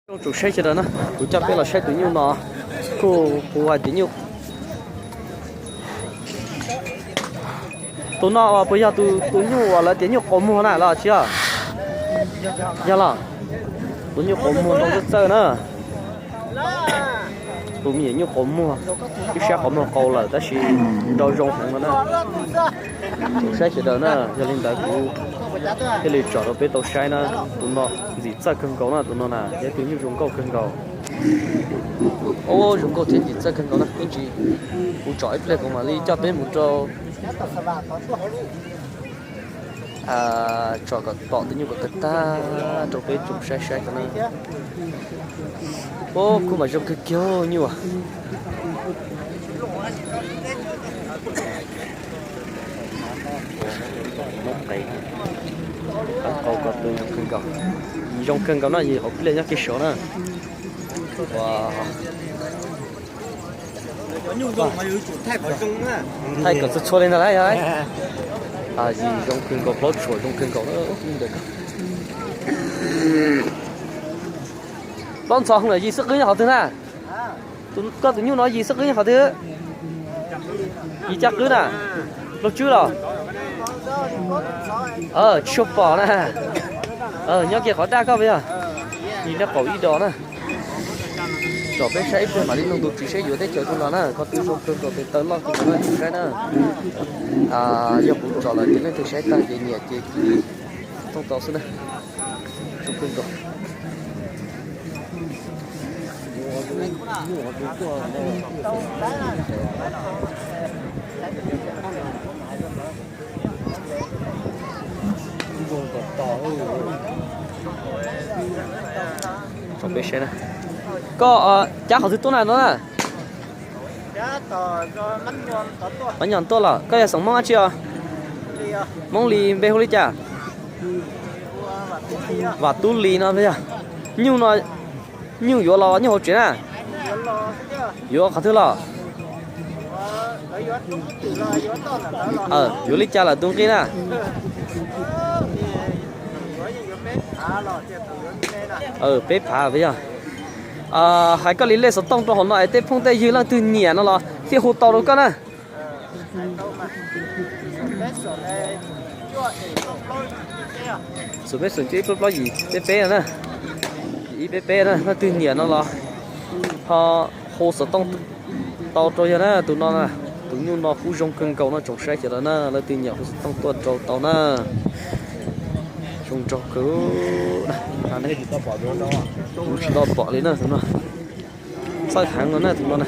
Zoo tsoom saib sawv daws na, kuv coj peb los saib tus nyuj no, kuj hu hais tias nyuj. Tus no uas puas yog tus, tus nyuj uas lawv tias nyuj qaus muag na los tsis yog? Yog los? Tus nyuj qaus muag nrau txawj txawj na. Tus me nyuam nyuj qaus muag, ib sab qhov muag qaus lawm tab sis nrau zoo heev no na. Tsoom saib sawv daws na, yog li ntawd kuv thiaj li tsom rau peb tau saib na. Tus no ntxim txawj kawg nkaus na, tus no na yog tus nyuj zoo nkauj kawg nkaus. Ub, zoo nkauj thiab ntxim txawj kawg nkaus na, ib ntsis kuv tsom ib pliag kuv mam li coj peb mus rau tsom kom pom tus nyuj kom tag tag rau peb tsoom saib saib tau na. Ub, kuj mas zoo kawg kiag nyuj. Qaus ko tu zoo kawg nkaus, zoo kawg nkaus no, yog hauv pliaj nyob kiag saud na. Thaij kom txhua txhua li ntag lauj, yog yim zoo kawg nkaus, plaub tsuam zoo kawg nkaus. Plaub ntxhov hwv, yim xwb qwb nyob qhov twg na? Koj tus nyuj no yim xwb qwb nyob qhov twg? Yim caj qwb na? Plaub tswb los? Tsis tshua pom na. Nyob kiag qhov daj koj puas yog? Yim nyob qaum ib dos na. Tsom peb saib ib pliag mam li nug tus tswv seb yuav teb chaws twg los na, qhov twg zoo kawg nkaus tes taw loj kawg nkaus no saib na. Yog kuv tsom lawm ces leej twg saib tag ces nyiam ces kis thooj tau xwb na. Zoo kawg nkaus. Koj cab qhov twg tuaj na no na? Mab Nyuam tuaj los? Koj yog xeem Hmoob dab tsi os? Hmoob Lis, npe hu li cas? Vam Tub Lis no yog. Nyuj no, nyuj yuav los nyuj hauv tsev na? Yuav qhov twg los? Yuav li cas lawm tus nqi na? Peb phav yog. Hais koj li lej xov tooj rau hauv no es tej phooj tej ywg leej twg nyiam no los thiaj hu tau rau koj na. Xoom peb xoom cuaj ib plaub plaub yim peb peb no na. Ib peb peb na, leej twg nyiam no los ho hu xov tooj tau rau yog na. Tus no na, tus nyuj no kuj zoo kawg nkaus no tsoom saib sawv daws na, leej twg nyiam hu xov tooj tuaj rau tau na. Zoo nraug kawg, kuv tsis tau pom li na tus no. Txawj heev no na tus no na.